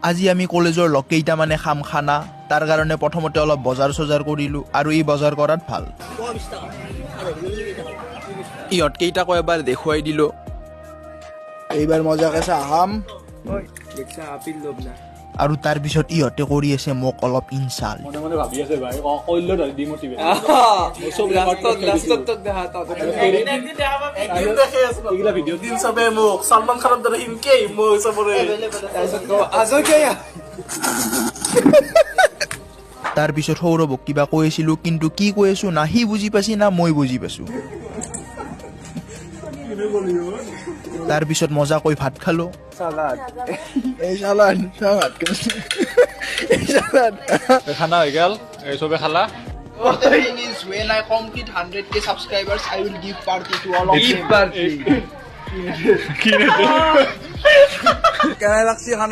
আজি আমি কলেজৰ লগকেইটামানে খাম খানা। তাৰ কাৰণে প্ৰথমতে অলপ বজাৰ চজাৰ কৰিলোঁ আৰু এই বজাৰ কৰাত ভাল। ইহঁত কেইটাকো এবাৰ দেখুৱাই দিলোঁ। এইবাৰ মজাকে চাহ খাম। আৰু তাৰপিছত ইহঁতে কৰি আছে মোক অলপ ইনচাল্ট। মনে মনে ভাবি আছে ভাই, কৰিলেও ধৰি ডিমোটিভেট। লাষ্টত তোক দেখা। এইগিলা ভিডিঅ' দিন চবে মোক ছলমান খানৰ দৰে ইনকে মই চবৰে। তাৰপিছত সৌৰভক কিবা কৈ আছিলোঁ, কিন্তু কি কৈ আছোঁ না সি বুজি পাইছে, না মই বুজি পাইছোঁ। তাৰপিছত মজাকৈ ভাত খালোঁ। এই চালাড, চালাড, এই চালাড। খানা হৈ গ'ল, এই চবে খালা। The thing is, when I complete 100K subscribers, I will give party to all of them. কেনে লাগছি খানা?